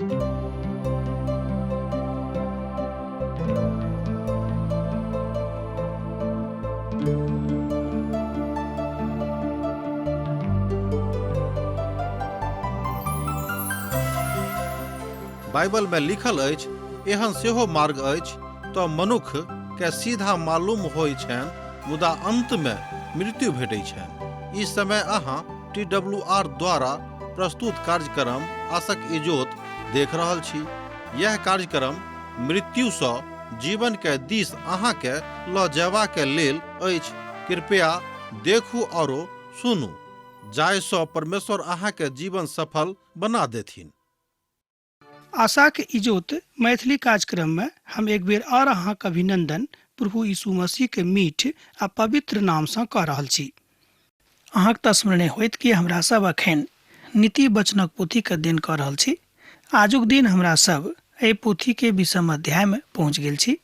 Bible में लिखल अछि, एहन सेहो मार्ग अछि तऽ मनुख के सीधा मालूम होइ छनि, मुदा अंत में मृत्यु भेटै छनि। ई समय अहाँ टी डब्ल्यू आर द्वारा प्रस्तुत कार्यक्रम आसक इजोत देख रहल छी। यह कार्यक्रम मृत्यु सँ जीवन के दिस अहाँ के ल जयबा के लेल अछि। कृपया देखू औरो सुनू, जाहि सँ परमेश्वर अहाँ के जीवन सफल बना देथिन। आशाक इजोत मैथिली कार्यक्रम में हम एक बेर और अहाँक अभिनंदन प्रभु यीशु मसीह के मीठ आ पवित्र नाम सँ कऽ रहल छी। अहाँक तऽ स्मरणे होइत कि हमरा सब अखन नीति वचनक पोथी के अध्ययन कऽ रहल छी। आजुक दिन हमरा सब एहि पोथी के 20म अध्याय में पहुँच गेल छी।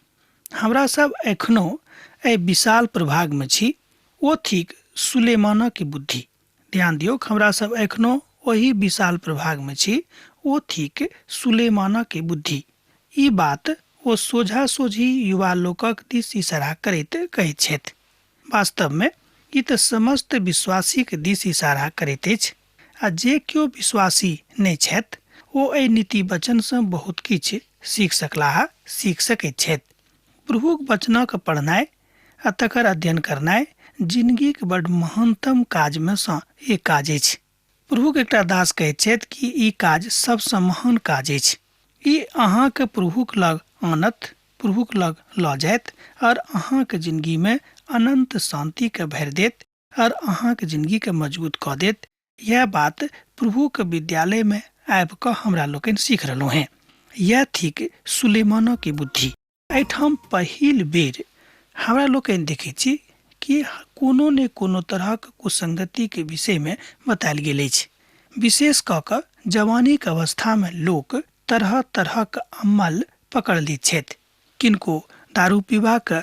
हमरा सब एखनो एहि विशाल प्रभाग में छी, ओ थिक सुलेमानक बुद्धि। ध्यान दियौक, हमरा सब एखनो ओहि विशाल प्रभाग में छी, ओ थिक सुलेमानक बुद्धि। ई बात ओ सोझा-सोझी युवा लोकक दिस इशारा करैत कहैत छथि। वास्तव में ई तऽ समस्त विश्वासीक दिस इशारा करैत अछि आ जे केओ विश्वासी नहि छथि ओ एहि नीति वचन सँ बहुत किछु सीख सकलाह, सीख सकैत छथि। प्रभुक वचनक पढ़नाइ आ तकर अध्ययन करनाइ जिनगीक बड महानतम काज में सँ एक काज अछि। प्रभुक एकटा दास कहैत छथि कि ई काज सबसँ महान काज अछि। ई अहाँके प्रभुक लग आनत, प्रभुक लग लऽ जायत और अहाँके जिनगी में अनंत शांति के भरि देत और अहाँके जिनगी के मजबूत कऽ देत। यह बात प्रभुक विद्यालय में आबि कऽ हमरा लोकनि सीख रहलहुँ हेँ। यह थिक सुलेमानक बुद्धि। एहिठाम पहिल बेर हमरा लोकनि देखैत छी कि कोनो ने कोनो तरहक कुसंगतिके विषयमे बतायल गेल अछि। विशेष कऽ कऽ जवानीक अवस्थामे लोक तरह तरहक अमल पकड़ लैत छथि। किनको दारू पीबाक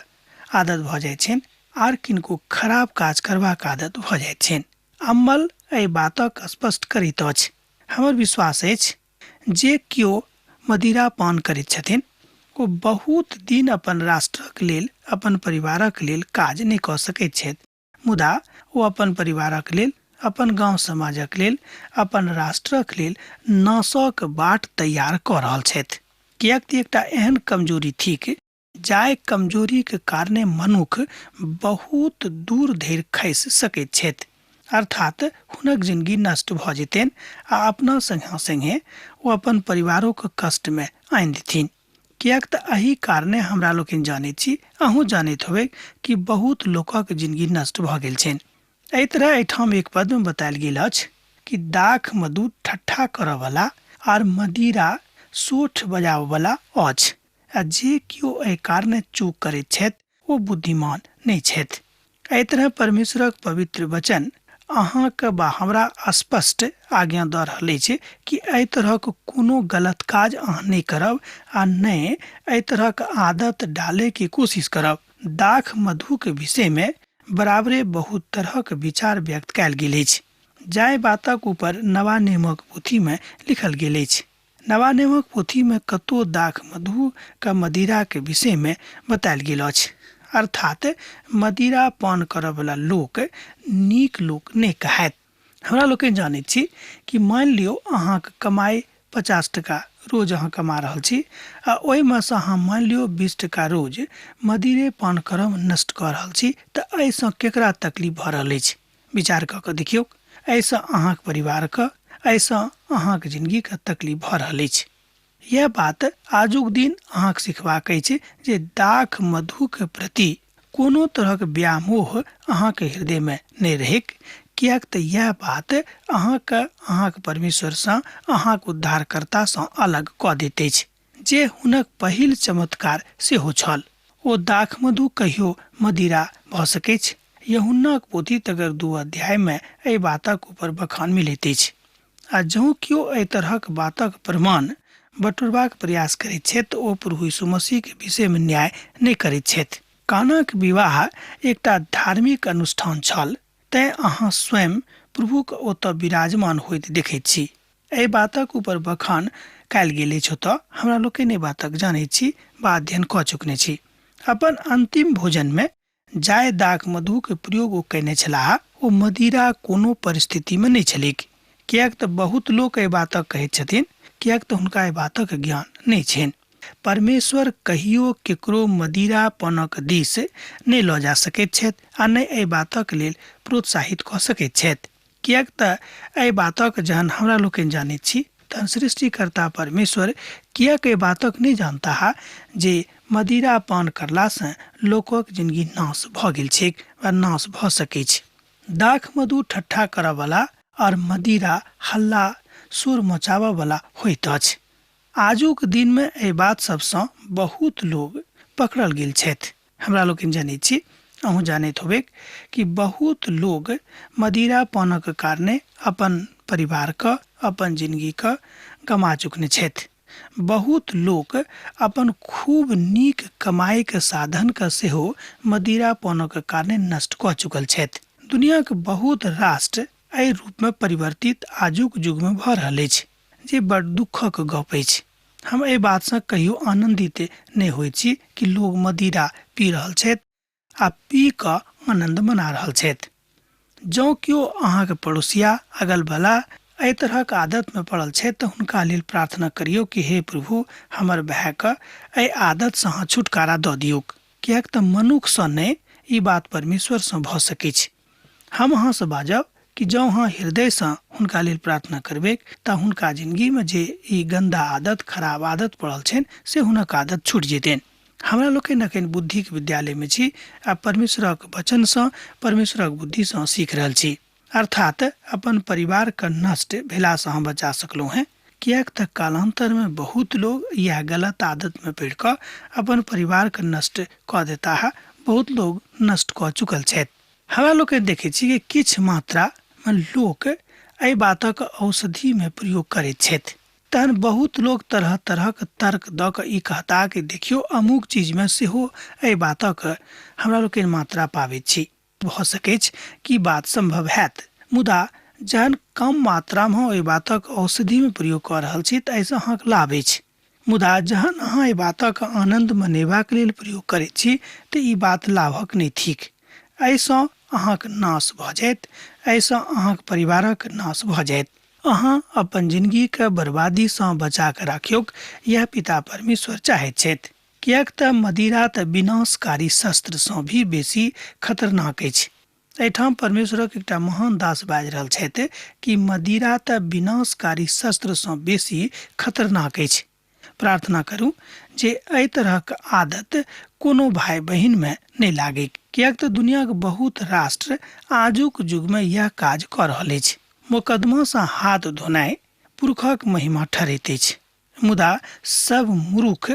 आदत भऽ जाइत छनि आर किनको खराब काज करबाक आदत भऽ जाइत छनि। अमल एहि बातक स्पष्ट करैत अछि। हमर विश्वास अछि जे केओ मदिरा पान करैत छथिन ओ बहुत दिन अपन राष्ट्रक लेल, अपन परिवारक लेल काज नहि कऽ सकैत छथि, मुदा ओ अपन परिवारक लेल, अपन गाँव समाजक लेल, अपन राष्ट्रक लेल नाशक बाट तैयार कऽ रहल छथि। किएक तऽ एकटा एहन कमजोरी थिक जाहि कमजोरीक कारणे मनुख बहुत दूर धरि खसि सकैत छथि, अर्थात हुनक जिनगी नष्ट भऽ जेतनि आ अपना संगे संगे ओ अपन परिवारोके कष्टमे आनि देथिन। किएक तऽ एहि कारणे हमरा लोकनि जानैत छी, अहूँ जानैत होबै कि बहुत लोकक जिनगी नष्ट भऽ गेल छनि। एहि तरह एहिठाम एक पदमे बतायल गेल अछि कि दाख मधु ठट्ठा करऽवला आर मदिरा सोठ बजाबऽवला अछि आ जे केओ एहि कारणे चूक करैत छथि ओ बुद्धिमान नहि छथि। एहि तरह परमेश्वरक पवित्र वचन अहाँके बा हमरा स्पष्ट आज्ञा दऽ रहल अछि कि एहि तरहक कोनो गलत काज अहाँ नहि करब आ नहि एहि तरहक आदत डालैके कोशिश करब। दाख मधुके विषयमे बराबरे बहुत तरहक विचार व्यक्त कयल गेल अछि, जाहि बातक ऊपर नवा नियमक पोथीमे लिखल गेल अछि। नवा नियमक पोथीमे कतौ दाख मधु क मदिराक विषयमे बतायल गेल अछि। अर्थात मदिरा पान करऽवला लोक नीक लोक नहि कहायत। हमरा लोकनि जानैत छी कि मानि लियौ अहाँके कमाइ 50 टका रोज अहाँ कमा रहल छी आ ओहिमे सँ अहाँ मानि लियौ 20 टका रोज मदिरे पान करब नष्ट कऽ रहल छी तऽ एहिसँ केकरा तकलीफ भऽ रहल अछि? विचार कऽ कऽ देखियौ। एहिसँ अहाँक परिवारके, एहिसँ अहाँक जिनगीके तकलीफ भऽ रहल अछि। यह बात आजुक दिन अहाँक सिखबाक अछि जे दाख मधुके प्रति कोनो तरहक व्यामोह अहाँके हृदयमे नहि रहैक, किएक तऽ यह बात अहाँके अहाँक परमेश्वरसँ, अहाँक उद्धारकर्तासँ अलग कऽ दैत अछि, जे हुनक पहिल चमत्कार सेहो छल। ओ दाख मधु कहियो मदिरा भऽ सकैछ। यूहन्नाक पोथी तकर 2 अध्यायमे एहि बातक ऊपर बखान मिलैत अछि। आ जँ केओ एहि तरहक बातक प्रमाण बटोरबाक प्रयास करैत छथि तऽ ओ प्रभु यीशु मसीहके विषयमे न्याय नहि करैत छथि। कानाक विवाह एकटा धार्मिक अनुष्ठान छल, तेँ अहाँ स्वयं प्रभुक ओतऽ विराजमान होइत देखैत छी। एहि बातक ऊपर बखान कयल गेल अछि। ओतऽ हमरा लोकनि एहि बातक जानैत छी वा अध्ययन कऽ चुकने छी। अपन अन्तिम भोजनमे जाहि दाख मधुक प्रयोग ओ कयने छलाह ओ मदिरा कोनो परिस्थितिमे नहि छलैक, किएक तऽ बहुत लोक एहि बातक कहैत छथिन, किएक तऽ हुनका एहि बातक ज्ञान नहि छनि। परमेश्वर कहियो केकरो मदिरापनक दिस नहि लऽ जा सकैत छथि आ नहि एहि बातक लेल प्रोत्साहित कऽ सकैत छथि, किएक तऽ एहि बातक जहन हमरा लोकनि जानैत छी तहन सृष्टिकर्ता परमेश्वर किएक एहि बातक नहि जानताह जे मदिरा पान करलासँ लोकक जिनगी नाश भऽ गेल छैक वा नाश भऽ सकैछ। दाख मधु ठट्ठा करऽवला आओर मदिरा हल्ला शोर मचाबऽवला होइत अछि। आजुक दिनमे एहि बात सभसँ बहुत लोग पकड़ल गेल छथि। हमरा लोकनि जनैत छी, अहूँ जानैत होबैक कि बहुत लोग मदिरा पानक कारणे अपन परिवारके, अपन जिनगीके गमा चुकने छथि। बहुत लोक अपन खूब नीक कमाइके साधनके सेहो मदिरा पानक कारणे नष्ट कऽ चुकल छथि। दुनियाक बहुत राष्ट्र एहि रूपमे परिवर्तित आजुक युगमे भऽ रहल अछि, जे बड़ दुःखक गप अछि। हम एहि बातसँ कहियो आनन्दित नहि होइत छी कि लोग मदिरा पी रहल छथि आ पी कऽ आनन्द मना रहल छथि। जँ केओ अहाँके पड़ोसिया, अगल-बला एहि तरहक आदतमे पड़ल छथि तऽ हुनका लेल प्रार्थना करियौ कि हे प्रभु, हमर भायके एहि आदतसँ अहाँ छुटकारा दऽ दियौक, किएक तऽ मनुखसँ नहि, ई बात परमेश्वरसँ भऽ सकैछ। हम अहाँसँ बाजब कि जँ अहाँ हृदयसँ हुनका लेल प्रार्थना करबैक तऽ हुनका जिनगीमे जे ई गन्दा आदत, खराब आदत पड़ल छनि से हुनक आदत छूटि जेतनि। हमरा लोकनि एखन बुद्धिक विद्यालयमे छी आ परमेश्वरक वचनसँ, परमेश्वरक बुद्धिसँ सीख रहल छी। अर्थात अपन परिवारके नष्ट भेलासँ अहाँ बचा सकलहुँ हेँ, किएक तऽ कालान्तरमे बहुत लोग इएह गलत आदतमे पड़ि कऽ अपन परिवारके नष्ट कऽ देताह, बहुत लोग नष्ट कऽ चुकल छथि। हमरा लोकनि देखैत छी कि किछु मात्रामे लोक एहि बातक औषधिमे प्रयोग करैत छथि। तहन बहुत लोक तरह तरहक तर्क दऽ कऽ ई कहता कि देखियौ अमुक चीजमे सेहो एहि बातक हमरा लोकनि मात्रा पाबैत छी। भऽ सकैछ कि बात सम्भव हैत, मुदा जहन कम मात्रामे ओहि बातक औषधिमे प्रयोग कऽ रहल छी तऽ एहिसँ अहाँके लाभ अछि। मुदा जहन अहाँ एहि बातक आनन्द मनेबाक लेल प्रयोग करैत छी तऽ ई बात लाभक नहि थिक। एहिसँ अहाँक नाश भऽ जायत, एहिसँ अहाँक परिवारक नाश भऽ जायत। अहाँ अपन जिनगीके बर्बादीसँ बचा कऽ राखियौक, इएह पिता परमेश्वर चाहैत छथि। किएक तऽ मदिरा तऽ विनाशकारी शस्त्रसँ भी बेसी खतरनाक अछि। एहिठाम परमेश्वरक एकटा महान दास बाजि रहल छथि कि मदिरा तऽ विनाशकारी शस्त्रसँ बेसी खतरनाक अछि। प्रार्थना करू जे एहि तरहक आदत कोनो भाय बहिनमे नहि लागैक, किएक तऽ दुनियाक बहुत राष्ट्र आजुक युगमे इएह काज कऽ रहल अछि। मोकदमासँ हाथ धोनाइ पुरुषक महिमा ठहरैत अछि, मुदा सब मूर्ख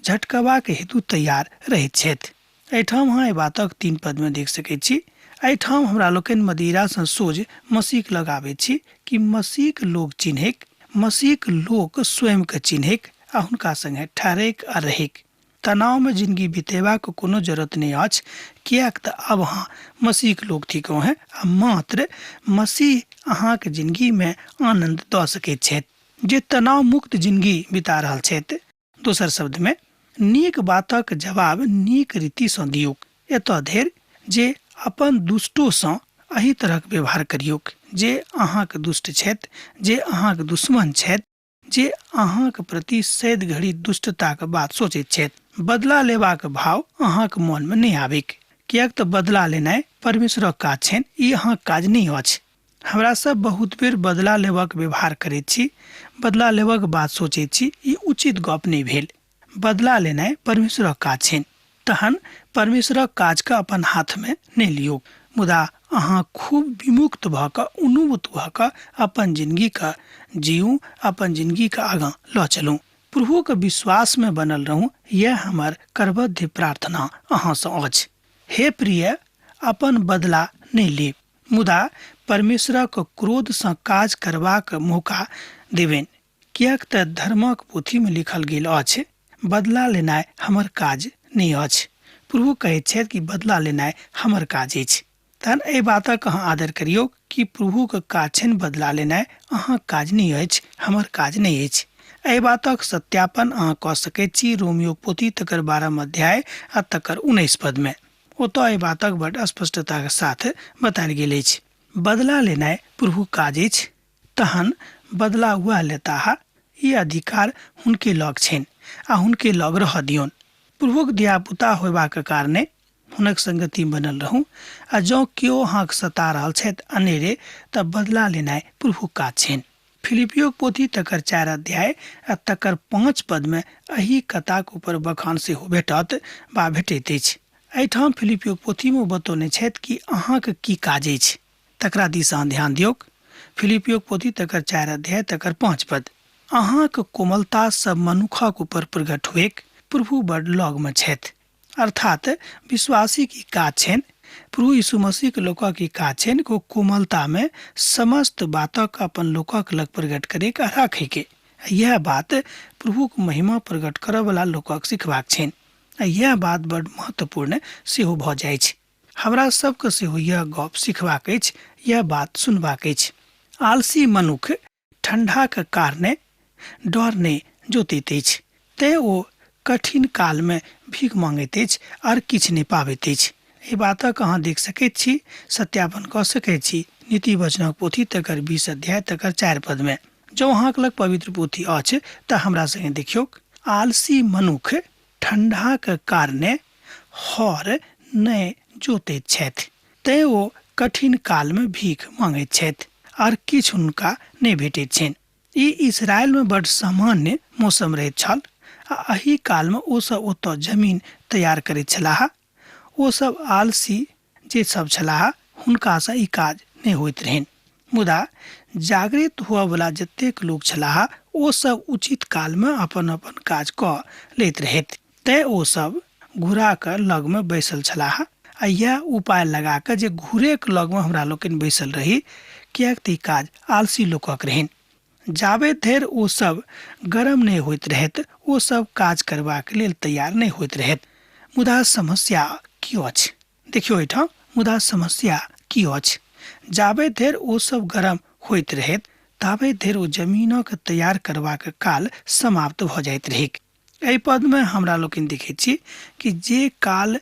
झटकबाक हेतु तैयार रहैत छथि। एहिठाम अहाँ एहि बातक 3 पदमे देख सकैत छी। एहिठाम हमरा लोकनि मदिरासँ सोझ मसीहक लग आबैत छी कि मसीहक लोक चिन्हैक, मसीहक लोक स्वयंके चिन्हैक आ हुनका संगे ठहरैक आ रहैक। तनावमे जिनगी बितेबाक कोनो जरूरत नहि अछि, किएक तऽ आब अहाँ मसीहक लोक थिकहुँ हेँ आ मात्र मसीह अहाँक जिनगीमे आनन्द दऽ सकैत छथि। जे तनाव मुक्त जिनगी बिता रहल छथि, दोसर शब्दमे नीक बातक जवाब नीक रीतिसँ दियौक, एतऽ धरि जे अपन दुष्टोसँ एहि तरहक व्यवहार करियौक जे अहाँक दुष्ट छथि, जे अहाँक दुश्मन छथि, जे अहाँक प्रति सैद घड़ी दुष्टताक बात सोचैत छथि। बदला लेबाक भाव अहाँक मोनमे नहि आबैक, किएक तऽ बदला लेनाइ परमेश्वरक काज छनि, ई अहाँक काज नहि अछि। हमरा सब बहुत बेर बदला लेबाक व्यवहार करैत छी, बदला लेबाक बात सोचैत छी, ई उचित गप नहि भेल। बदला लेनाइ परमेश्वरक काज छनि, तहन परमेश्वरक काजके अपन हाथमे नहि लियौ, मुदा अहाँ खूब विमुक्त भऽ कऽ, उन्मुक्त भऽ कऽ अपन जिनगीके जीउ, अपन जिनगीके आगाँ लऽ चलू। प्रभुके विश्वासमे बनल रहू, यैह हमर करबद्ध प्रार्थना अहाँसँ अछि। हे प्रिय, अपन बदला नहि लेब, मुदा परमेश्वरक क्रोधसँ काज करबाक मौका देबनि, किएक तऽ धर्मक पोथीमे लिखल गेल अछि, बदला लेनाइ हमर काज नहि अछि। प्रभु कहैत छथि कि बदला लेनाइ हमर काज अछि। तहन एहि बातक अहाँ आदर करियौ कि प्रभुके काज छनि बदला लेनाइ, अहाँक काज नहि अछि, हमर काज नहि अछि। एहि बातक सत्यापन अहाँ कऽ सकैत छी रोमियो पोथी तकर 12 अध्याय आ तकर 19 पदमे। ओतऽ एहि बातक बड स्पष्टताके साथ बतायल गेल अछि। बदला लेनाइ प्रभुक काज अछि, तहन बदला वएह लेताह, ई अधिकार हुनके लग छनि आ हुनके लग रहऽ दियौन। प्रभुक धियापुता होयबाक कारणे हुनक संगति बनल रहू आ जँ केओ अहाँके सता रहल छथि अनेरे तऽ बदला लेनाइ प्रभुक काज छनि। फिलिपियोक पोथी तकर 4 अध्याय आ तकर 5 पदमे एहि कथाक ऊपर बखान सेहो भेटत बा भेटैत अछि। एहिठाम फिलिपियोक पोथीमे बतौने छथि कि अहाँके की काज अछि, तकरा दिस अहाँ ध्यान दियौक। फिलिपियोक पोथी तकर 4 अध्याय तकर 5 पद, अहाँके कोमलता सब मनुखक ऊपर प्रकट हुएक, प्रभु बड लगमे छथि। अर्थात विश्वासी की काज छनि, प्रभु यीशु मसीह के लोकक की काज छनि को कोमलता में समस्त बातक अपन लोकक लग प्रकट करे के राखे के। यह बात प्रभुक महिमा प्रकट करऽ वाला लोकक सिखबाक छनि। यह बात बड महत्वपूर्ण सेहो भऽ जाइ छै। हमरा सबके सेहो यह गप सिखबाक अछि, यह बात सुनबाक अछि। आलसी मनुख ठंडाक कारणे डर नहि जोतैत अछि, तें ओ कठिन कालमे भीख मांगैत अछि आर किछु नहि पाबैत अछि। एहि बातक अहाँ देख सकैत छी, सत्यापन कऽ सकैत छी नीति वचनक पोथी तकर 20 अध्याय तकर 4 पदमे। जँ अहाँक लग पवित्र पोथी अछि तऽ हमरा संगे देखियौक। आलसी मनुख ठंडाक कारणे हर नहि जोतैत छथि, तें ओ कठिन कालमे भीख मांगैत छथि आर किछु हुनका नहि भेटैत छनि। ई इसराइलमे बड सामान्य मौसम रहैत छल आ एहि कालमे ओ सब ओतऽ जमीन तैयार करैत छलाह। ओ सब आलसी जे सब छलाह हुनकासँ ई काज नहि होइत रहनि, मुदा जागृत हुअवला जतेक लोक छलाह ओ सब उचित कालमे अपन अपन काज कऽ लैत रहथि। तें ओ सब घुराक लगमे बैसल छलाह आ इएह उपाय लगा कऽ जे घुरेके लगमे हमरा लोकनि बैसल रही, किएक तऽ ई काज आलसी लोकक रहनि। जाबे धरि ओ सब गरम नहि होइत रहैत ओ सब काज करबाक लेल तैयार नहि होइत रहैत। मुदा समस्या की अछि? देखियौ एहिठाम, मुदा समस्या की अछि? जाबे धरि ओ सब गरम होइत रहैत ताबे धरि ओ जमीनक तैयार करबाक काल समाप्त भऽ जाइत रहैक। एहि पदमे हमरा लोकनि देखैत छी कि जे काल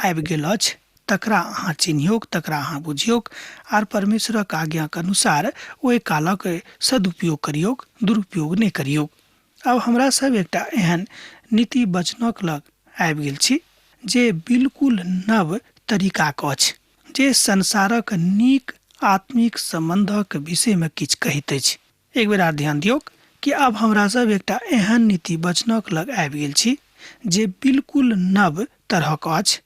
आबि गेल अछि तकरा अहाँ चिन्हियौक, तकरा अहाँ बुझियौक आर परमेश्वरक आज्ञाक अनुसार ओहि कालक सदुपयोग करियौक, दुरुपयोग नहि करियौक। आब हमरा सब एकटा एहन नीति वचनक लग आबि गेल छी जे बिल्कुल नव तरीकाक अछि, जे संसारक नीक आत्मिक सम्बन्धक विषयमे किछु कहैत अछि। एक बेर आर ध्यान दियौक कि आब हमरा सब एकटा एहन नीति वचनक लग आबि गेल छी जे बिल्कुल नव तरहक अछि,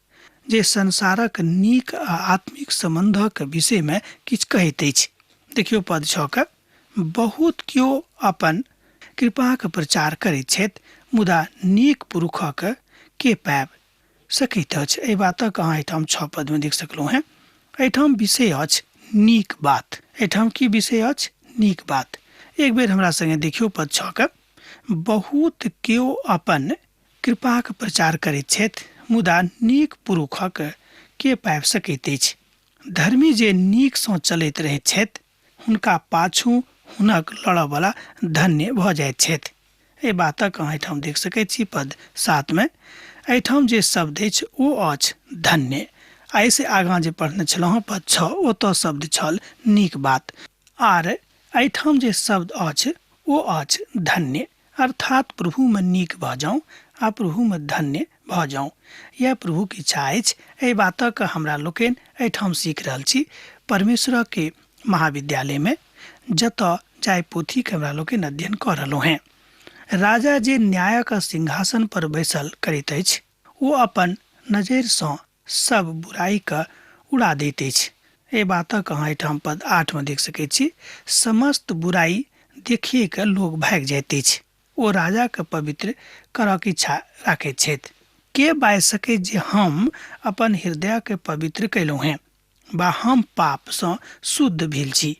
जे संसारक नीक आ आत्मिक सम्बन्धक विषयमे किछु कहैत अछि। देखियौ पद 6 के, बहुत केओ अपन कृपाक प्रचार करैत छथि, मुदा नीक पुरुषक के पाबि सकैत अछि। एहि बातक अहाँ एहिठाम 6 पदमे देख सकलहुँ हेँ। एहिठाम विषय अछि नीक बात। एहिठाम की विषय अछि? नीक बात। एक बेर हमरा संगे देखियौ पद 6 के, बहुत केओ अपन कृपाक प्रचार करैत छथि, मुदा नीक पुरुषक के पाबि सकैत अछि। धर्मी जे नीकसँ चलैत रहैत छथि हुनका पाछू हुनक लड़ऽवला धन्य भऽ जाइत छथि। एहि बातक अहाँ एहिठाम देख सकैत छी पद 7 मे। एहिठाम जे शब्द अछि ओ अछि धन्य। आ एहिसँ आगाँ जे पढ़ने छलहुँ हँ पद 6, ओतऽ शब्द छल नीक बात। आर एहिठाम जे शब्द अछि ओ अछि धन्य, अर्थात प्रभुमे नीक भऽ जाउ आ प्रभुमे धन्य भऽ जाउ। यह प्रभुक इच्छा अछि। एहि बातक हमरा लोकनि एहिठाम सीख रहल छी परमेश्वरके महाविद्यालयमे, जतऽ जाहि पोथीके हमरा लोकनि अध्ययन कऽ रहलहुँ हेँ। राजा जे न्यायक सिंहासन पर बैसल करैत अछि ओ अपन नजरिसँ सब बुराइके उड़ा दैत अछि। एहि बातक अहाँ एहिठाम पद 8 मे देख सकैत छी। समस्त बुराइ देखिए कऽ लोक भागि जाइत अछि। ओ राजाके पवित्र करक इच्छा राखैत छथि। के बाजि सकैत जे हम अपन हृदयके पवित्र कयलहुँ हेँ बा हम पापसँ शुद्ध भेल छी।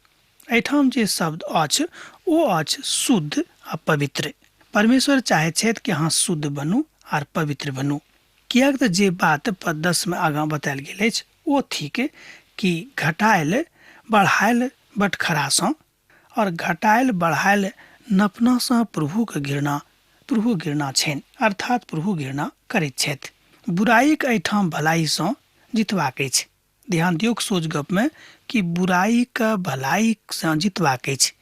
एहिठाम जे शब्द अछि ओ अछि शुद्ध आ पवित्र। परमेश्वर चाहैत छथि कि अहाँ शुद्ध बनू आर पवित्र बनू, किएक तऽ जे बात पद 10 मे आगाँ बतायल गेल अछि ओ थिक कि घटायल बढ़ायल बटखरासँ और घटायल बढ़ायल नपनासँ प्रभुके घृणा, प्रभु घृणा छनि, अर्थात प्रभु घृणा करैत छथि। बुराइक एहिठाम भलाइसँ जितबाक अछि। ध्यान दियौक सोच गपमे कि बुराइके भलाइसँ जितबाक अछि,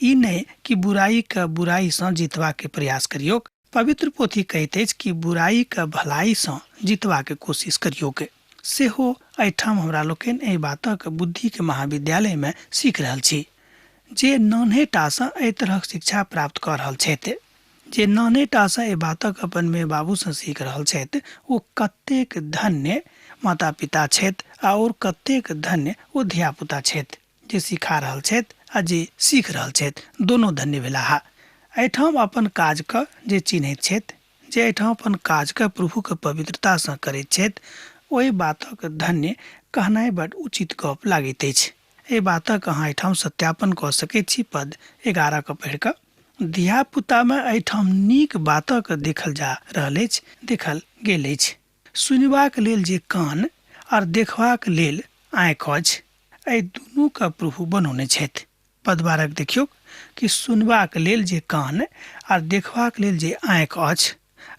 ई नहि कि बुराइके बुराइसँ जितबाके प्रयास करियौक। पवित्र पोथी कहैत अछि कि बुराइके भलाइसँ जितबाके कोशिश करियौक। सेहो एहिठाम हमरा लोकनि एहि बातक बुद्धिके महाविद्यालयमे सीख रहल छी। जे नान्हेटासँ एहि तरहक शिक्षा प्राप्त कऽ रहल छथि, जे नान्हेटासँ एहि बातक अपन माय बाबूसँ सीख रहल छथि, ओ कतेक धन्य माता पिता छथि आओर कतेक धन्य ओ धियापुता छथि जे सिखा रहल छथि आ जे सीख रहल छथि, दोनो धन्य भेलाह। एहिठाम अपन काजके जे चिन्हैत छथि, जे एहिठाम अपन काजके प्रभुके पवित्रतासँ करैत छथि, ओहि बातक धन्य कहनाइ बड उचित गप लागैत अछि। एहि बातक अहाँ एहिठाम सत्यापन कऽ सकैत छी पद 11 के पढ़ि कऽ। धियापुतामे एहिठाम नीक बातक देखल जा रहल अछि, देखल गेल अछि। सुनबाक लेल जे कान और देखबाक लेल आँखि अछि, एहि दुनूके प्रभु बनौने छथि। पद 12 देखियौ कि सुनबाक लेल जे कान और देखबाक लेल जे आँखि अछि,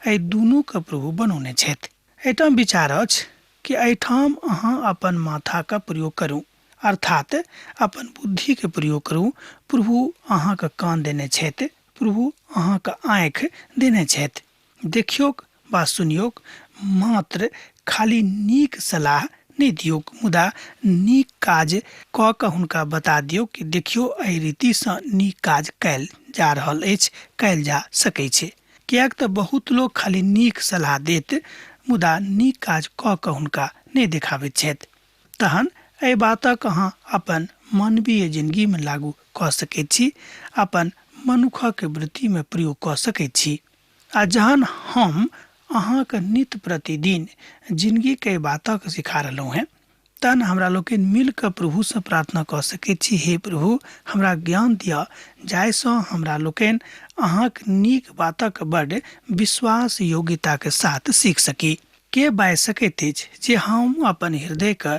एहि दुनूके प्रभु बनौने छथि। एहिठाम विचार अछि कि एहिठाम अहाँ अपन माथाके प्रयोग करू, अर्थात अपन बुद्धिके प्रयोग करू। प्रभु अहाँके कान देने छथि, प्रभु अहाँके आँखि देने छथि। देखियौक वा सुनियौक, मात्र खाली नीक सलाह नहि दियौक, मुदा नीक काज कऽ कऽ हुनका बता दियौ कि देखियौ एहि रीतिसँ नीक काज कयल जा रहल अछि, कयल जा सकै छै। किएक तऽ बहुत लोक खाली नीक सलाह देत मुदा नीक काज कऽ कऽ हुनका नहि देखाबैत छथि। तहन एहि बातक अहाँ अपन मानवीय जिनगीमे लागू कऽ सकैत छी, अपन मनुखक वृत्तिमे प्रयोग कऽ सकैत छी। आ जहन हम अहाँके नित्य प्रतिदिन जिनगीके एहि बातक सिखा रहलहुँ हेँ, तहन हमरा लोकनि मिल कऽ प्रभुसँ प्रार्थना कऽ सकैत छी, हे प्रभु हमरा ज्ञान दिअ जाहिसँ हमरा लोकनि अहाँक नीक बातक बड विश्वास योग्यताके साथ सीख सकी। के बाजि सकैत अछि जे हम अपन हृदयके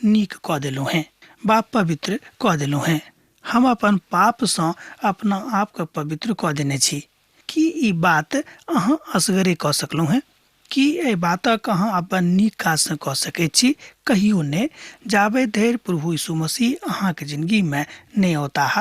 नीक कऽ देलहुँ हेँ वा पवित्र कऽ देलहुँ हेँ? हम अपन पापसँ अपना आपके पवित्र कऽ देने छी। की ई बात अहाँ असगरे कऽ सकलहुँ हेँ? की एहि बातक अहाँ अपन नीक काजसँ कऽ सकैत छी? कहियो नहि। जाबे धरि प्रभु यीशु मसीह अहाँके जिनगीमे नहि औताह,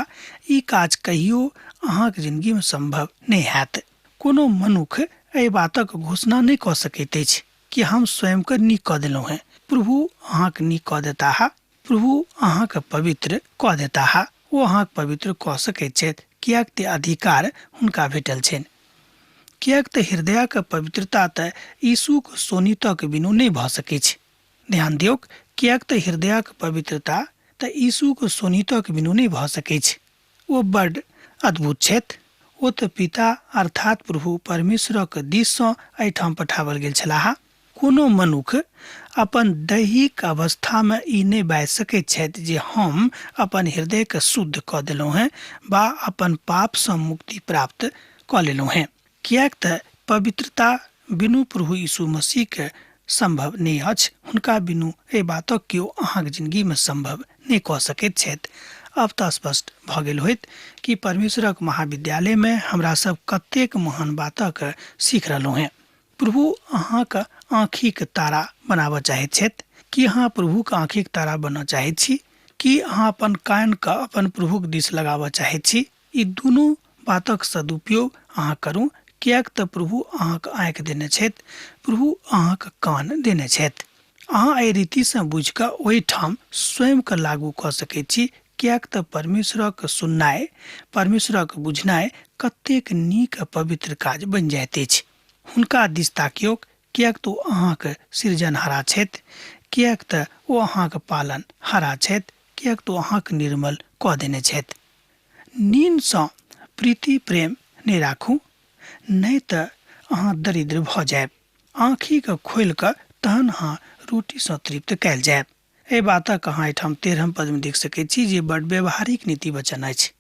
ई काज कहियो अहाँके जिनगीमे सम्भव नहि हैत। कोनो मनुख एहि बातक घोषणा नहि कऽ सकैत अछि कि हम स्वयंके नीक कऽ देलहुँ हेँ। प्रभु अहाँके नीक कऽ देताह, प्रभु अहाँके पवित्र कऽ देताह। ओ अहाँके पवित्र कऽ सकैत छथि, किएक तऽ अधिकार हुनका भेटल छनि। किएक तऽ हृदयके पवित्रता तऽ यीशुक शोणितक बिनु नहि भऽ सकैछ। ध्यान दियौक, किएक तऽ हृदयक पवित्रता तऽ यीशुक शोणितक बिनु नहि भऽ सकैछ। ओ बड अद्भुत छथि। ओ तऽ पिता अर्थात प्रभु परमेश्वरक दिससँ एहिठाम पठाओल गेल छलाह। कोनो मनुख अपन दैहिक अवस्थामे ई नहि बाजि सकैत छथि जे हम अपन हृदयके शुद्ध कऽ देलहुँ हेँ वा अपन पापसँ मुक्ति प्राप्त कऽ लेलहुँ हेँ, किएक तऽ पवित्रता बिनु प्रभु यीशु मसीहके सम्भव नहि अछि। हुनका बिनु एहि बातक केओ अहाँक जिनगीमे सम्भव नहि कऽ सकैत छथि। अब तऽ स्पष्ट भऽ गेल होइत कि परमेश्वरक महाविद्यालयमे हमरा सब कतेक महान बातक सीख रहलहुँ हेँ। प्रभु अहाँक आँखिक तारा बनाबऽ चाहैत छथि। की अहाँ प्रभुक आँखिक तारा बनऽ चाहैत छी? की अहाँ अपन कानके अपन प्रभुक दिस लगाबऽ चाहैत छी? ई दुनू बातक सदुपयोग अहाँ करू, किएक तऽ प्रभु अहाँक आँखि देने छथि, प्रभु अहाँक कान देने छथि। अहाँ एहि रीतिसँ बुझि कऽ ओहिठाम स्वयंके लागू कऽ सकैत छी, किएक तऽ परमेश्वरक सुननाइ, परमेश्वरक बुझनाइ कतेक नीक आ पवित्र काज बनि जाइत अछि। हुनका दिस ताकियौक, किएक तऽ ओ अहाँक सृजनहारा छथि, किएक तऽ ओ अहाँक पालनहारा छथि, किएक तऽ ओ अहाँक निर्मल कऽ देने छथि। नीनसँ प्रीति प्रेम नहि राखू, नहि तऽ अहाँ दरिद्र भऽ जायब। आँखिके खोलि कऽ तहन अहाँ रोटीसँ तृप्त कयल जायब। एहि बातक अहाँ एहिठाम 13 पदमे देख सकैत छी जे बड व्यवहारिक नीति वचन अछि।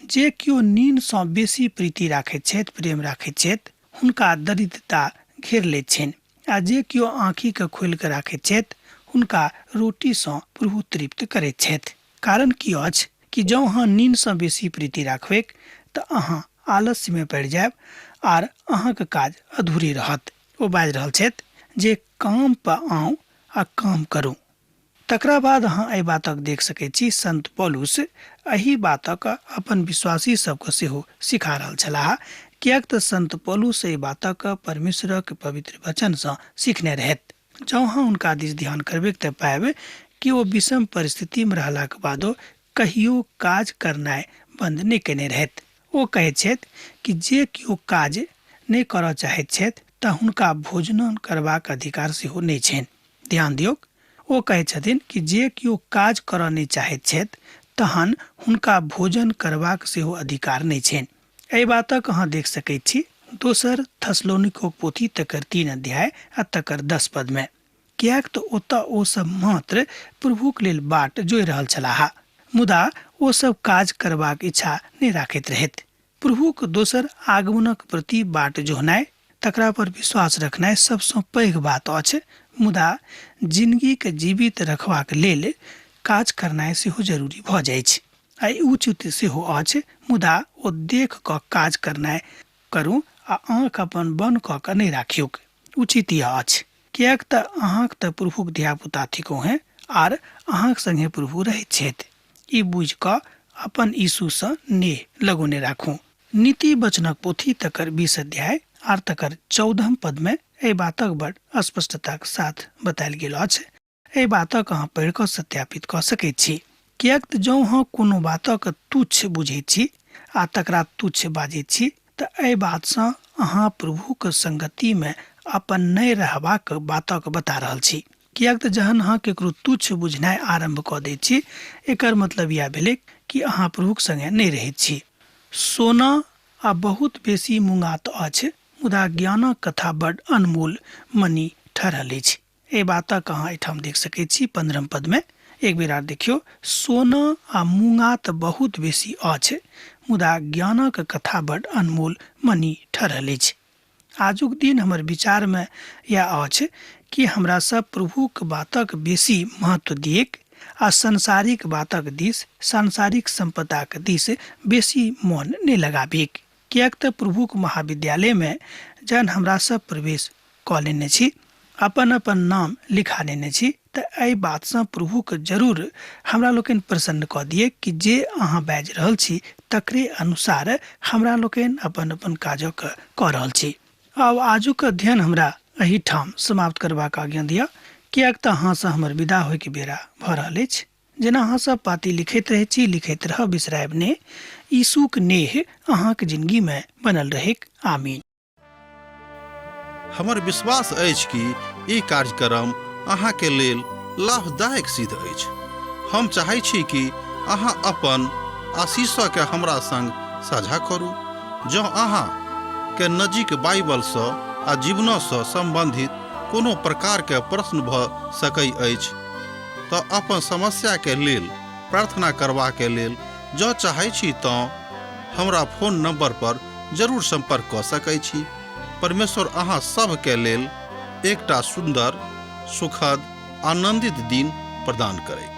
जे केओ नीनसँ बेसी प्रीति राखैत छथि, प्रेम राखैत छथि, हुनका दरिद्रता घेर लैत छनि, आ जे केओ आँखिके खोलि कऽ राखैत छथि हुनका रोटीसँ प्रभु तृप्त करैत छथि। कारण की अछि कि जँ अहाँ नीनसँ बेसी प्रीति राखबैक तऽ अहाँ आलस्यमे पड़ि जायब आर अहाँक काज अधूरे रहत। ओ बाजि रहल छथि जे काम पर आउ आ काम करू। तकरा बाद अहाँ एहि बातक देख सकैत छी, संत पौलुस एहि बातक अपन विश्वासी सबके सेहो सिखा रहल छलाह, किएक तऽ संत पौलुस एहि बातक परमेश्वरक पवित्र वचनसँ सीखने रहथि। जँ अहाँ हुनका दिस ध्यान करबैक तऽ पायब कि ओ विषम परिस्थितिमे रहलाक बादो कहियो काज करनाइ बन्द नहि कयने रहथि। ओ कहैत छथि कि जे केओ काज नहि करऽ चाहैत छथि तऽ हुनका भोजन करबाक अधिकार सेहो नहि छनि। ध्यान दियौक, ओ कहैत छथिन कि जे केओ काज करऽ नहि चाहैत छथि तहन हुनका भोजन करबाक सेहो अधिकार नहि छनि। एहि बातक अहाँ देख सकैत छी दोसर थसलोनिकोक पोथी तकर 3 अध्याय आ तकर 10 पदमे, किएक तऽ ओतऽ ओ सब मात्र प्रभुक लेल बाट जोहि रहल छलाह, मुदा ओ सब काज करबाक इच्छा नहि राखैत रहथि। प्रभुक दोसर आगमनक प्रति बाट जोहनाइ, तकरा पर विश्वास रखनाइ सबसँ पैघ बात अछि, मुदा जिनगीके जीवित रखबाक लेल काज करनाइ सेहो जरूरी भऽ जाइछ आ ई उचित सेहो अछि, मुदा ओ देख कऽ काज करनाइ करू आ आँखि अपन बन्न कऽ कऽ नहि राखियौक, उचित यह अछि, किएक तऽ अहाँक तऽ प्रभुक धियापुता थिकहुँ हेँ आर अहाँक संगे प्रभु रहैत छथि, ई बुझि कऽ अपन यीशुसँ नेह लगौने राखू। नीति वचनक पोथी तकर 20 अध्याय आर तकर 14 पदमे एहि बातक बड़ स्पष्टताक साथ बतायल गेल अछि। एहि बातक अहाँ पढ़ि कऽ सत्यापित कऽ सकैत छी, किएक तऽ जँ अहाँ कोनो बातक तुच्छ बुझैत छी आ तकरा तुच्छ बाजैत छी तऽ एहि बातसँ अहाँ प्रभुक संगतिमे अपन नहि रहबाक बातक बता रहल छी। किएक तऽ जहन अहाँ केकरो तुच्छ बुझनाइ आरम्भ कऽ दैत छी, एकर मतलब इएह भेलैक कि अहाँ प्रभुक संगे नहि रहैत छी। सोना आ बहुत बेसी मुँगात अछि, मुदा ज्ञानक कथा बड अनमोल मणि ठहरल अछि। एहि बातक अहाँ एहिठाम देख सकैत छी 15 पदमे। एक बेर आर देखियौ, सोना आ मूँगा तऽ बहुत बेसी अछि, मुदा ज्ञानक कथा बड अनमोल मणि ठहरल अछि। आजुक दिन हमर विचारमे इएह अछि कि हमरा सब प्रभुक बातक बेसी महत्व दिएक आ सांसारिक बातक दिस, सांसारिक सम्पदाक दिस बेसी मन नहि लगाबिक, किएक तऽ प्रभुक महाविद्यालयमे जहन हमरा सब प्रवेश कऽ लेने छी, अपन अपन नाम लिखा लेने छी, तऽ एहि बातसँ प्रभुके जरूर हमरा लोकनि प्रसन्न कऽ दिए कि जे अहाँ बाजि रहल छी तकरे अनुसार हमरा लोकनि अपन अपन काजक कऽ रहल छी। आब आजुक अध्ययन हमरा एहिठाम समाप्त करबाक आज्ञा दिअ, किएक तऽ अहाँसँ हमर विदा होइके बेरा भऽ रहल अछि। जेना अहाँ सब पाती लिखैत रहै छी, लिखैत रहब, बिसरायब नहि। यीशुक नेह अहाँक जिनगीमे बनल रहैक। आमीन। हमर विश्वास अछि कि ई कार्यक्रम अहाँके लेल लाभदायक सिद्ध अछि। हम चाहै छी कि अहाँ अपन आशीषके हमरा संग साझा करू। जँ अहाँ के नजीक बाइबलसँ आ जीवनसँ सम्बन्धित कोनो प्रकारके प्रश्न भऽ सकै अछि तऽ अपन समस्याके लेल प्रार्थना करबाके लेल जँ चाहै छी तँ हमरा फोन नंबर पर जरूर संपर्क कऽ सकै छी। परमेश्वर अहाँ सभके लेल एकटा सुन्दर, सुखद, आनंदित दिन प्रदान करैत।